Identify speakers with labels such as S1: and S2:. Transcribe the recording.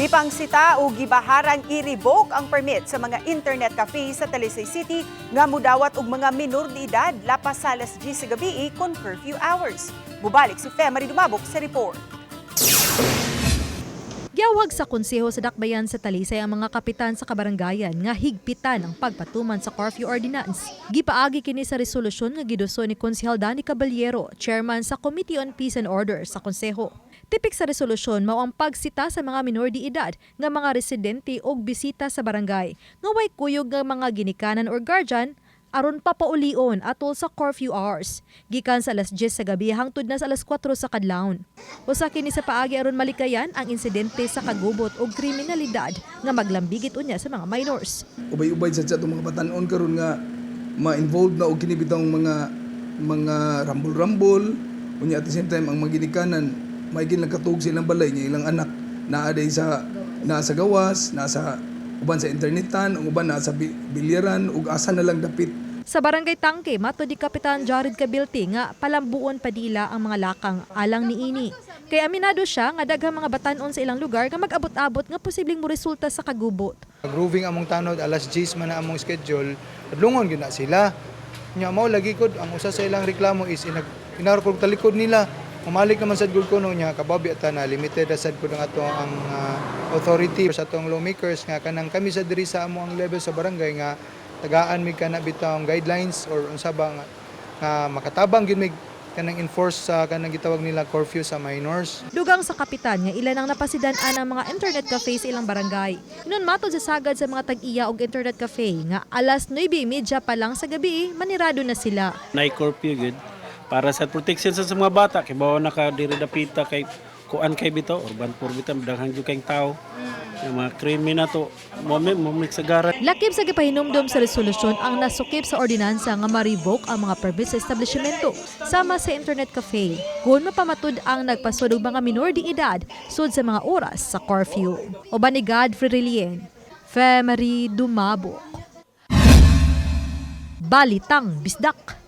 S1: Gipangsita o gibaharang i-revoke ang permit sa mga internet cafe sa Talisay City nga mudawat og mga minor de edad lapas sa alas 10 sa gabi kon curfew hours. Mubalik si Femary Dumabok sa report.
S2: Giawhag sa konseho sa Dakbayan sa Talisay ang mga kapitan sa kabaranggayan nga higpitan ang pagpatuman sa curfew ordinance. Gipaagi kini sa resolusyon nga giduso ni Konsehal Danny Caballero, chairman sa Committee on Peace and Order sa konseho. Tipik sa resolusyon mao ang pagsita sa mga minor de edad nga mga residente og bisita sa barangay nga way kuyog nga mga ginikanan or guardian aron papaulion atol sa curfew hours gikan sa alas 10 sa gabi hangtod na sa alas 4 sa kadlawon. Usa kini sa paagi aron malikayan ang insidente sa kagubot o kriminalidad nga maglambigit unya sa mga minors.
S3: Ubay-ubay sa atong mga batanon karon nga ma-involved na og kini bitawng mga rambol-rambol. Unya, at the same time, ang mga ginikanan may lang katug silang balay nga ilang anak naa day sa naa sa gawas, naa sa uban sa internetan, ang uban naa sa bilyaran ug asa na lang dapit.
S2: Sa Barangay Tangke, matod ni Kapitan Jared Cabilti nga palambuon pa nila ang mga lakang alang niini. Kay aminado siya nga daghang mga batanon sa ilang lugar nga mag-abot-abot nga posibleng moresulta sa kagubot.
S4: Grooving among tanod, alas 10 man na among schedule, padlungon gyud na sila. Nya mao lagi kod ang usa sa ilang reklamo is inag inaro kog talikod nila. Umalik naman sad gud kuno nya kababi ta na limited ra sad gud ang ato ang authority sa atong lawmakers nga kanang kami sa diri sa amo ang level sa barangay nga tagaan mig kana bitawng guidelines or unsa ba nga makatabang gyud mig kanang enforce sa kanang gitawag nila curfew sa minors.
S2: Dugang sa kapitan nga ilan ang napasidan-an ang mga internet cafe sa ilang barangay. Inon matod sa sagad sa mga tag-iya og internet cafe nga alas 9:30 pa lang sa gabi manirado na sila.
S5: Nay curfew gud para sa protection sa mga bata kay bawa na ka diri dapita kay kuan kay bitaw urban poor bitaw, daghan jud kayong tao. Yung mga krimen na to mo mo sagaran.
S2: Lakip sa gipahinumdom sa resolusyon ang nasukip sa ordinansa nga ma-revoke ang mga permit sa establishmento sama sa internet cafe kung mapamatud ang nagpasud og mga minor de edad sud sa mga oras sa curfew. Uban ni Godfrey Relien, Femery Dumabok. Balitang Bisdak.